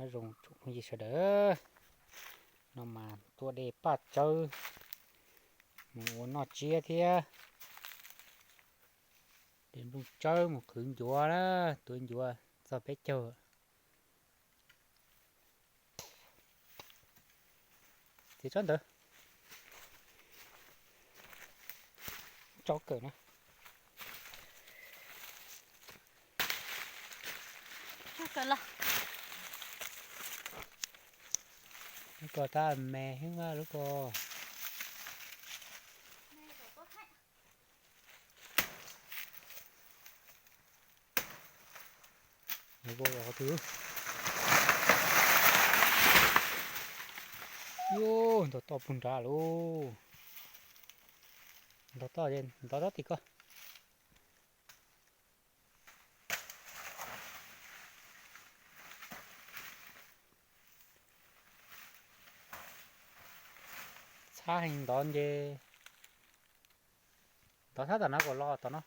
Nyob zoo tsoom phooj ywg sawv daws, no mas tua de paj tsawb mus ua noj tsiab thiab. De nplooj tsawb mus qhwv ncuav na, tuav ncuav txog peb caug. Txiav tsob ntawd. Tso kawm na. Lub ko tab me heev lub ko. Ua qhov twg? Yuj, ntog toj puag nrad lauj. Ntog toj, ntog toj tim ko. Txhab heev ntov nce. Ntov txhab tom no kom los tom no.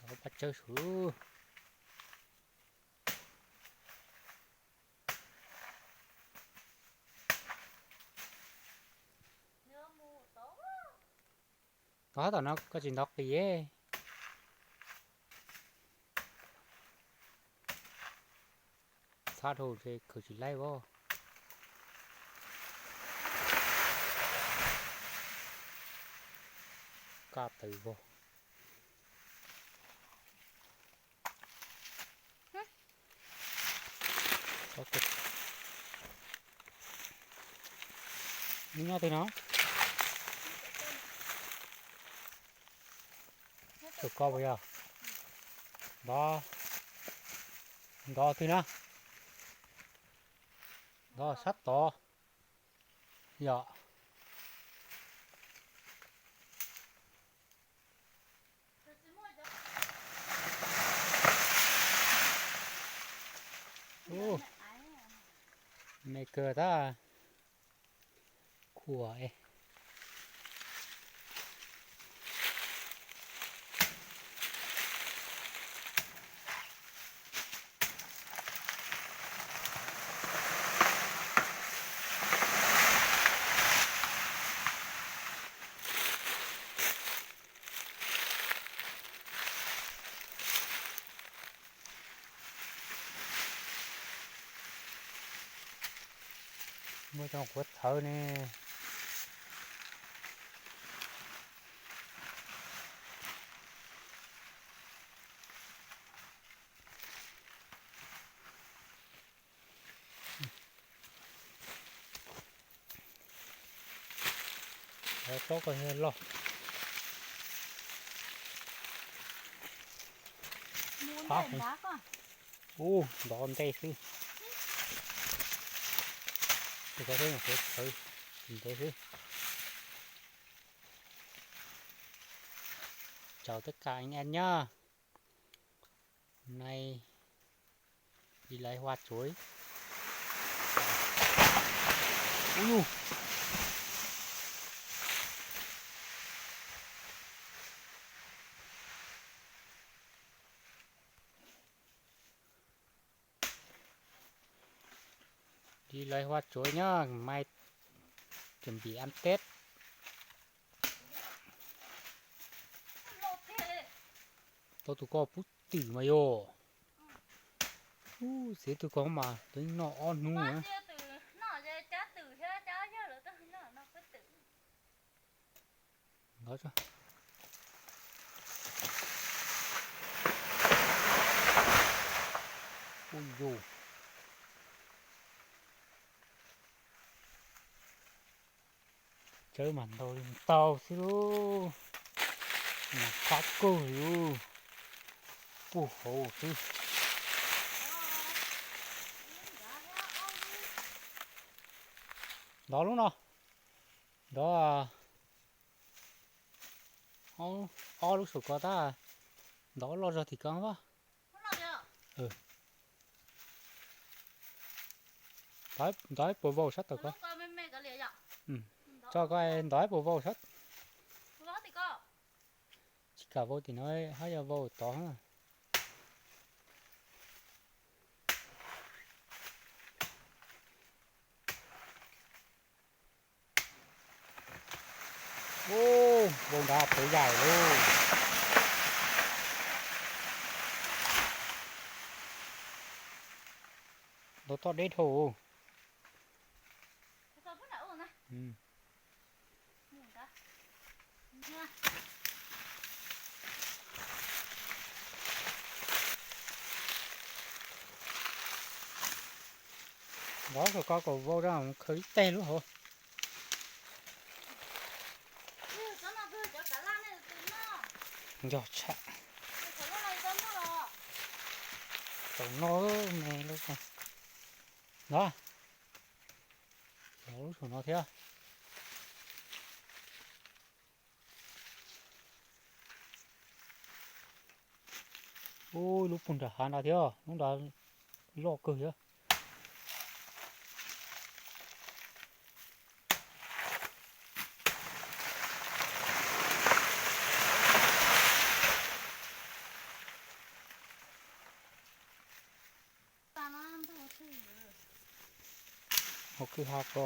Ntov paj tsawb su. Ntov txhab tom no koj tsis ntov qis. Txhab dhau ntshe khwv tsis laib as. Kaj tawm vog. Nyob twg no? Tus ko puas yog? Ntov, ntov twg na? Ntov sab tod. Yog. Me kawg tab. Khuam. Muaj cov qhuav txhawv ne. Tsob ko loj. Ub, ntov ntej xwb. Tus ko thiab, tsis ntev xwb. Chào tất cả anh em nhá. Hôm nay đi lấy hoa chuối. Ui. Đi lấy hoa chuối nhá, mai chuẩn bị ăn Tết. Tau tus ko pub twm mas yog. Ub, txiv tus ko mas twb noj ob hnub. Ub yus. Tsawb mas ntau li ntau xwb lauj. Mas qab kawg li, puag hauv xwb. Ntov lub no, ntov ob lub saum ko tab, ntov loj zog tim ko vaj. Ntov puas vau sab tod ko. Tso ko ntov puas vau sab. Tsis kam vau tim no, hab yog vau tod. Ntau nrad peb yaim lauj. Ntau toj deb dhau. Ntov saum ko kom vau ra khaws ib teg lub hauv. Yog tshaj. Tau no me lub. Ntov. Ntov lub saum no thiab. Ub, lub puag nram hav nrad thiab, lub nrad loj kawg thiab. Hauv kwj ha ko.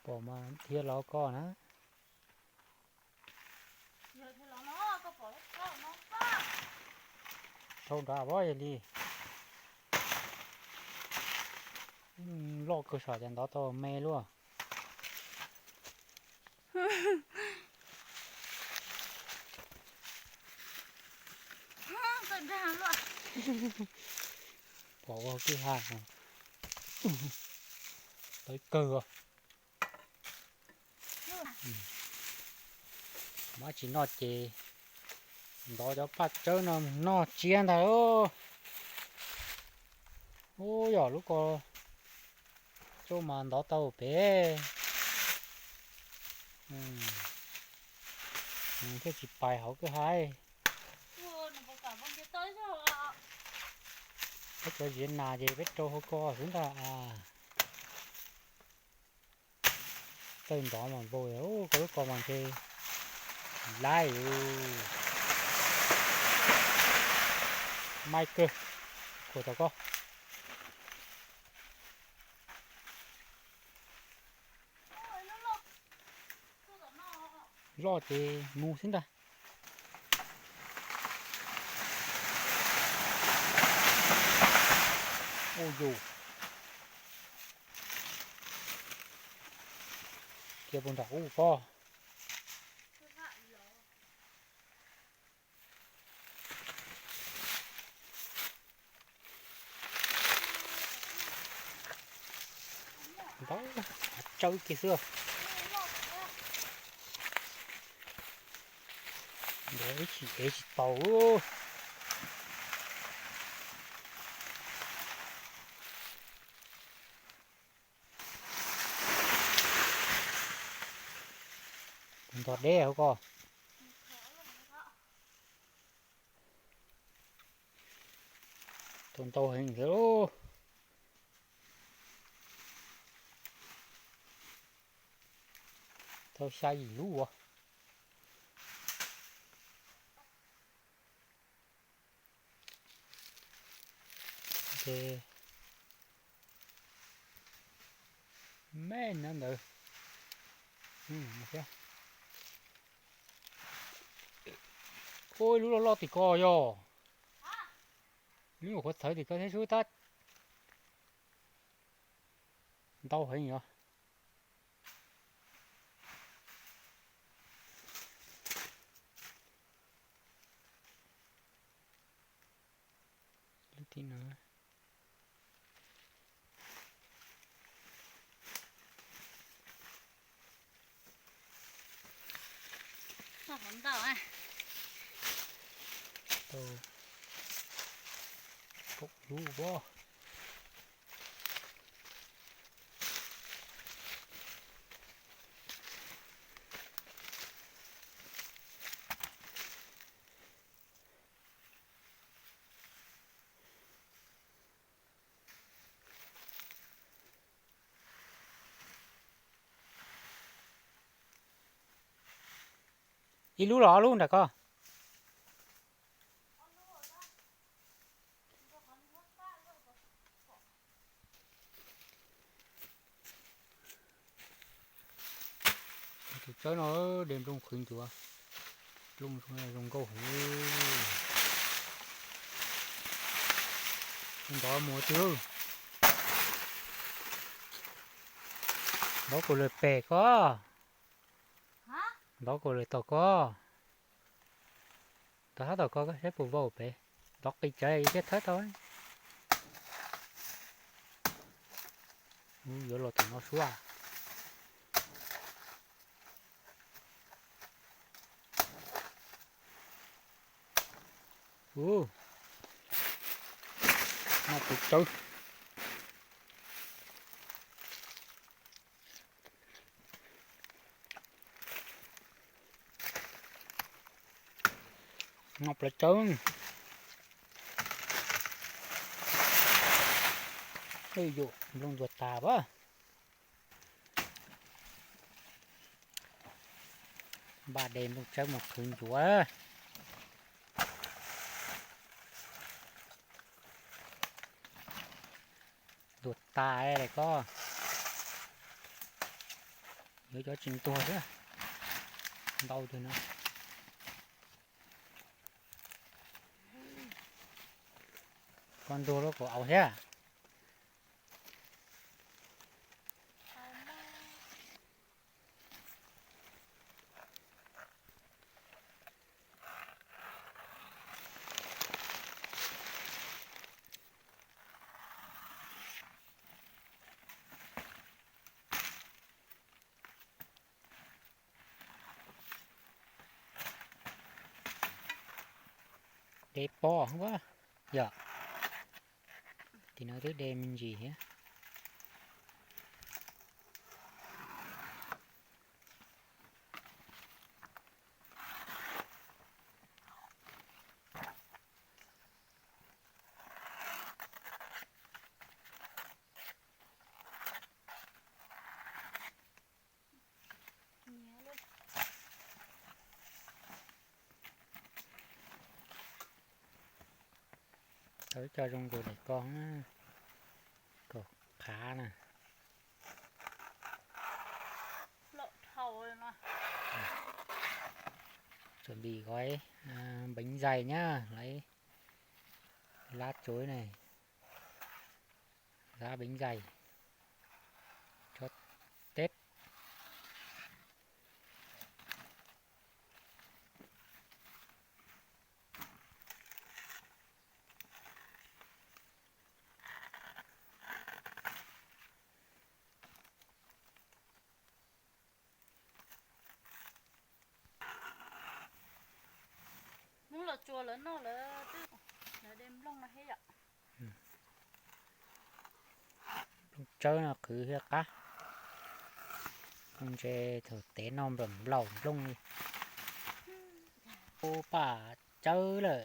Pom mas dhia los koj na. Dhau nrad pab yog li. Loj kawg sav cas ntov tau me luaj. Pom ua kwj ha. Tau kawg. Mab tsis noj ces ntov cov paj tsawb no mus noj tsiab ntag. Ub, yog lub ko tsauj mas ntov tau pem. Thiaj tsis pais hauv kwj ha. Peb cov ziav nas ces peb rau hauv ko xwb ntag. Txawj ntov mas npau, ko lub ko mas ntshe laib. Maib kawg, khuam tau koj. Loj ces mus xwb ntag. Ua yus. Cia puag nram ub pob. Ntau, tsawb kiag xwb. Ntau ib chim ev tsis tau. Tus ntog deb hauv ko. Tau ntau heev thiab lauj. Tau xya yim lub uas. Me na ntawd. Ua ib lub loj loj tim ko yog. Lub nyuam qhuav txhawv tim ko thiab sub tab. Ntau heev yog. Lub tim no. Tau kaum lub pob. Ib lub los ob lub nram ko. Tus tsawb no de nplooj qhwv ncuav, nplooj zoo nkauj heev. Ntov mus twg? Ntov kaus lawm pem ko. Ntov kaus lawm tom ko. Ntov hab tom ko saib puas vau pem. Ntov qis tsav thiaj thawb tau. Yuav los tom no suab. Noj peb tsawb. Noj plaub tsawb. Yuav nplooj ntuag tas pab. Npaj de nplooj tsawb mus qhwv ncuav. Ntuag tas lawm ko. Yuav cov tsis ntuag thiab. Ntau twg no. Koj ntuag lub kaus au thiab. De pom ua, yog tim no twb de me ntsis thiab. Tau ib co zoo nkaus daim ko, kaum qhav na. Chuẩn bị gói bánh dày nhá, lấy lá chuối này, lá bánh dày cho Tết. Hnub los tsuas lawv noj lawv twb, lawv de nplooj no thiab yom. Nplooj tsawb no qhwv thiaj qab. Nplooj ntse thaum tev noj nplaum nplaum nplooj li. Ub, paj tsawb lawm.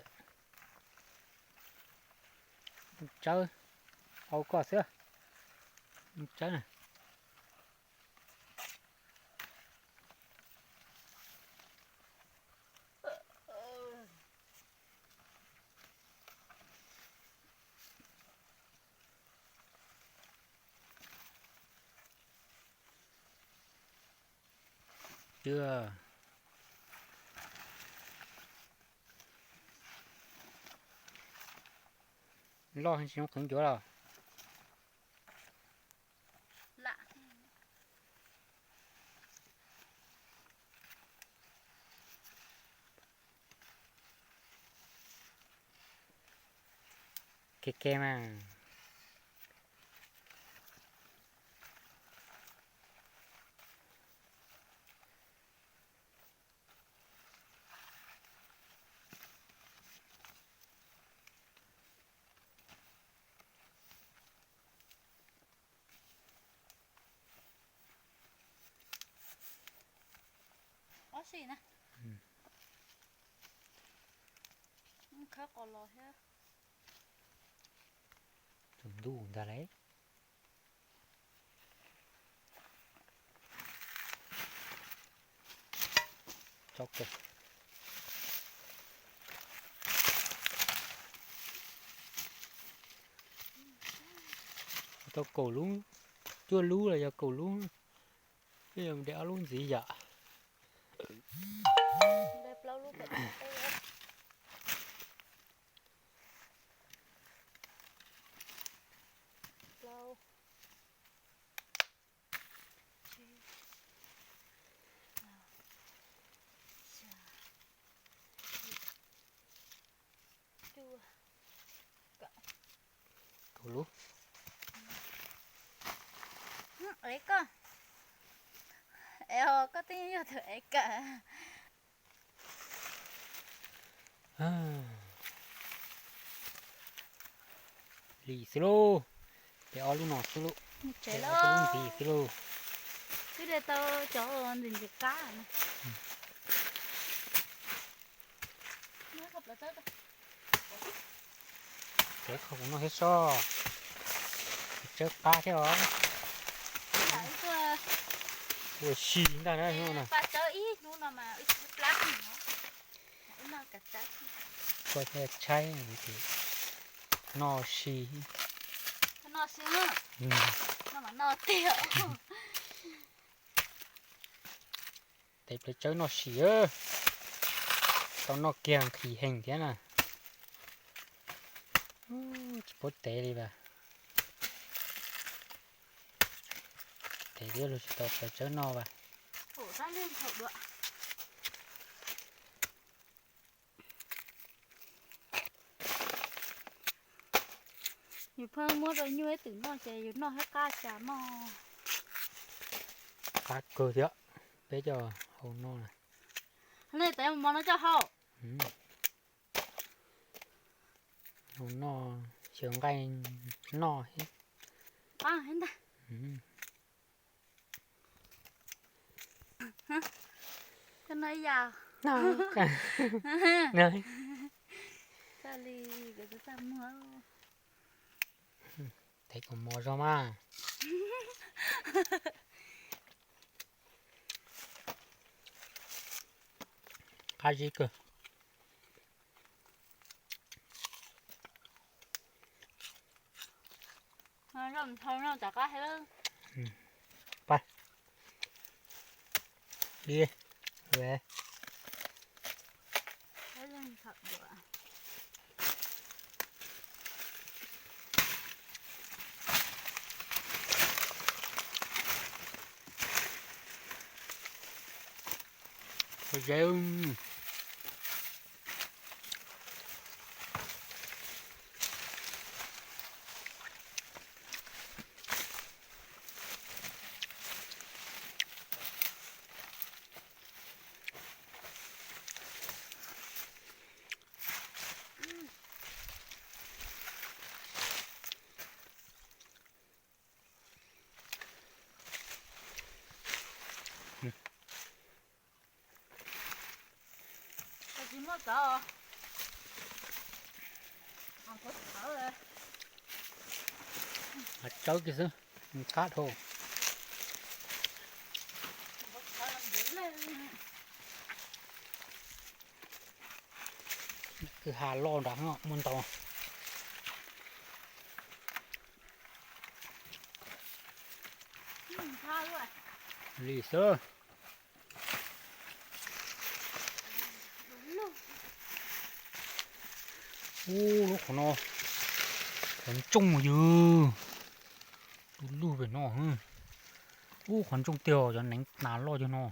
Nplooj tsawb, au koj xwb. Nplooj tsawb na. Twb loj tsis zoo qhwv ncuav los. Ke ke mas. Ob si na. Khawb qos los thiab. Tsaus ntuj ntag lauj. Tso kawg. Tau kaum lub, cuaj lub los yog kaum lub, twb yog de ob lub ntxiv yam. Kaum lub. Ev koj, ev koj twb yog tus ev kawm. Lim xwb lauj, de ob lub no xwb lauj, de ob lub ntxiv xwb lauj. Twb de tau cov ntxim ntxim qab no. Kev qhov kuv noj thiab soj, tsawb qab thiab os. Ua si ntag na. Koj thiaj tshaib, noj si. Tev plawv tsawb noj si, tau noj kiag nqhis heev thiab na. Tsis paub tev li as. Tev thiab los tsis tau plawv tsawb noj as. Yus pheej muab rau nyuj ib tug noj ces yus noj thiab qab cas mog. Qab kawg thiab, peb coj hau noj na. Tev mos no coj hau. Hau noj, xyaw nqaij noj thiab. Koj noj ib yam. Koj li, koj txaj muag. Tev kom mos zog mas. Qab zib kawg. Pab. Li. Ze. Tsawb kiag xwb, qab dhau. Kwj ha loj nrad muaj ntau. Li xwb. Ub, lub qhov no, qhov ntsooj yog, du lug pem no. Ub, qhov ntsooj tiag, cov neev tas loj cov no.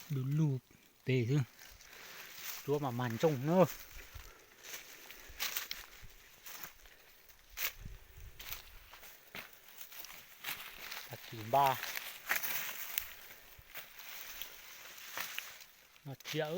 Du lug pem xwb, cuab mas mas ntsooj na. Tag kis npaj noj tsiab.